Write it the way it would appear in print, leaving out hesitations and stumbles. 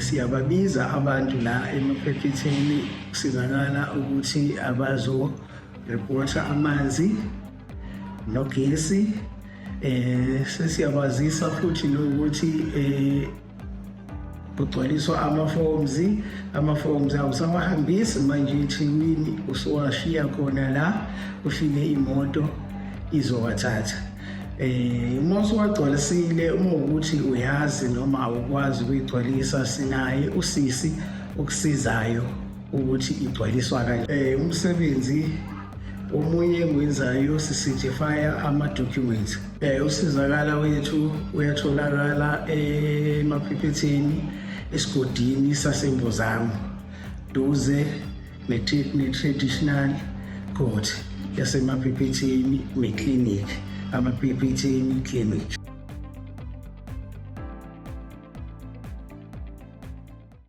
Siyababiza abantu la emaphephetheni kusizakala ukuthi abazo reporta amanzi nogesi. Sesiyabazisa futhi nokuthi kugcwaliswa ama-forms. Ama-forms awusawahambisi manje eThekwini, usuwashiya khona la, kufike imoto izowathatha. Uma usuwagcwalisile, uma ukuthi uyazi noma awukwazi ukuyigcwalisa, sinaye usisi okusizayo ukuthi igcwaliswa kanje. Umsebenzi omunye engiwenzayo, si-certify ama-documents. Usizakala wethu uyatholakala emaphephetheni esigodini saseMbozamo, duze ne-traditional court yaseMaphephetheni, ne-clinic, Amaphephetheni Clinic.